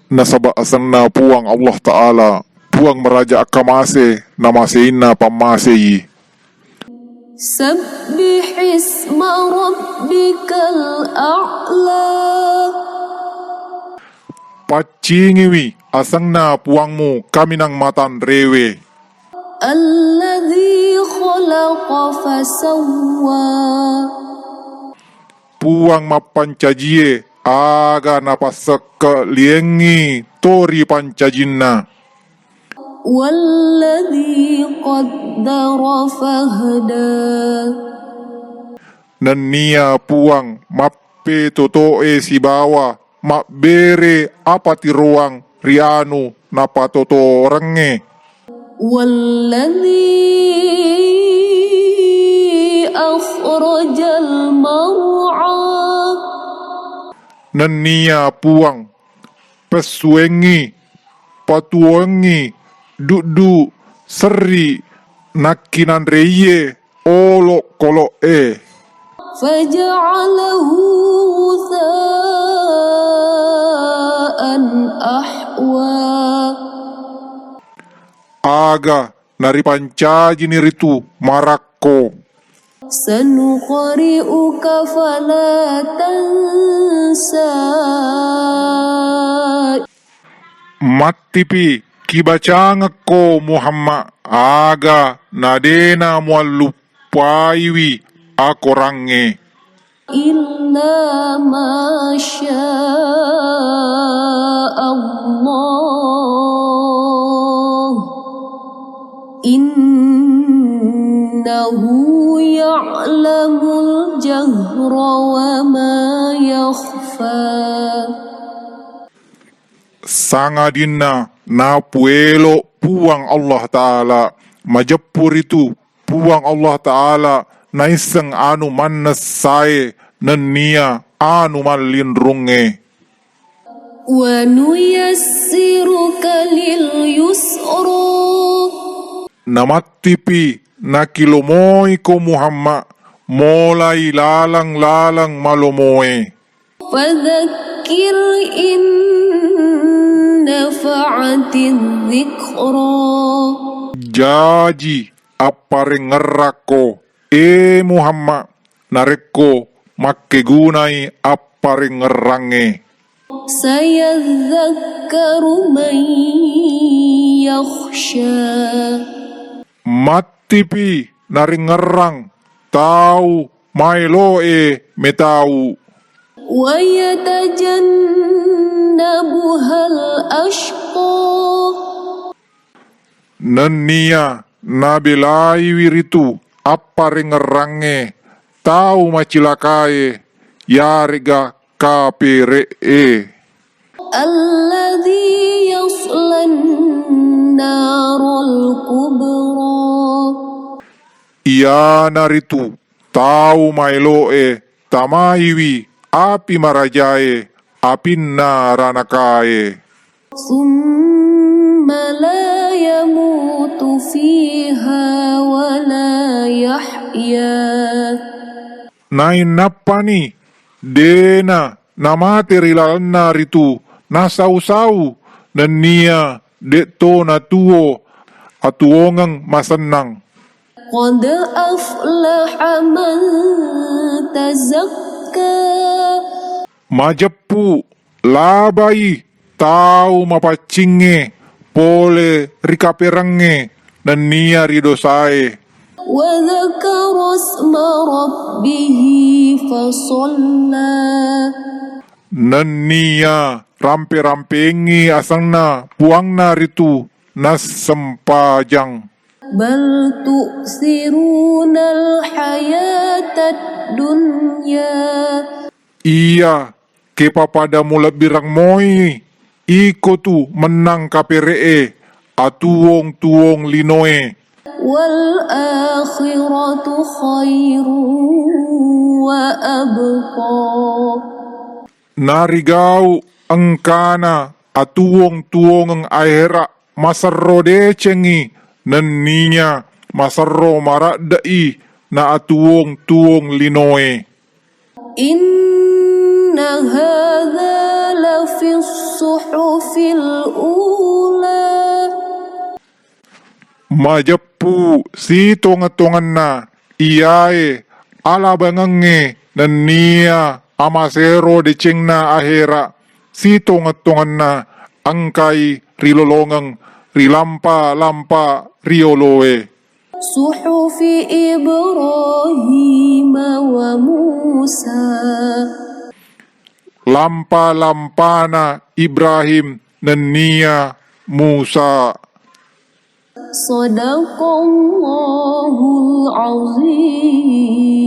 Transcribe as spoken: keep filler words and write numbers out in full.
Nasaba asenna Puang Allah Ta'ala, Puang maraja akkamase, namaseinna pammasei. سبح اسم ربك الأعلى. Paccingiwi asenna Puangmu kaminang matanrewe. الذي خلق فسوى. Puang mappancajie aga napassekke liengngi to ri pancajinna. والذي قدر فهدى. Nennia Puang mappetotoe sibawa mabbere apatiroang ri anu napatotorengnge. والذي أخرج المرعى. Nennia Puang pessuengngi, patuongngi, duddu, serri, nakkinanreie, olokolo'e. فجعله غثاء أحوى. Aga naripancajini ritu marakko. سنقرئك فلا تنسى. Mattipi kibacangekko Muhammad aga nadena mualluppaiwi akorangnge. إلا ما شاء الله إنه يعلم الجهر وما يخفى. Sangadinna napuelo Puang Allah Ta'ala, majeppu ritu Puang Allah Ta'ala naisseng anu mannessae nennia anu mallinrungnge. ونيسرك لليسرى. Namattipi nakilomoiko Muhammad molai lalang-lalang malomoe. فذكر إن نفعت الذكرى. Jaji apparengngerakko, e Muhammad, narekko makkegunai apparengngerangnge. سيذكر من يخشى. Mattipi narengngerang tau maeloe metau. ويتجنبها الأشقى. Nennia nabelaiwi ritu apparengngerangnge tau macilakae, yarega kapere'e. الذي يصلى النار الكبرى. Iyanaritu tau maeloe tamaiwi api marajae, apinna ranakae. ثم لا يموت فيها ولا يحيا. Nainnappani dena namate ri lalenna ritu nasau-sau, nennia de'to natuo atuongeng masennang. قد أفلح من تزكى. Majeppu labai tau mapaccingnge pole ri kaperengnge nennia ri dosae. وذكر اسم ربه فصلى. Nennia rampe-rampengngi asenna Puangna ritu nassempajang. بل تؤثرون الحياة الدنيا. Iya, kepapada mulebbireng moi, iko tu mennang kapere'e, atuwong-tuwong linoe. والآخرة خير وأبقى. Narigau engkana atuwong-tuwongeng ahera maserro decengngi nenniya maserro maradde'i na atuwong-tuwong linoe. إن هذا لفي الصحف في الأولى Majeppu sitongeng-tongenna iyae alabangengnge nennia amasero decengna ahera, sitongeng-tongenna engkai rilolongeng ri lampa-lampa rioloe. صحف إبراهيم وموسى Lampa-lampana Ibrahim nennia Musa. صدق الله العظيم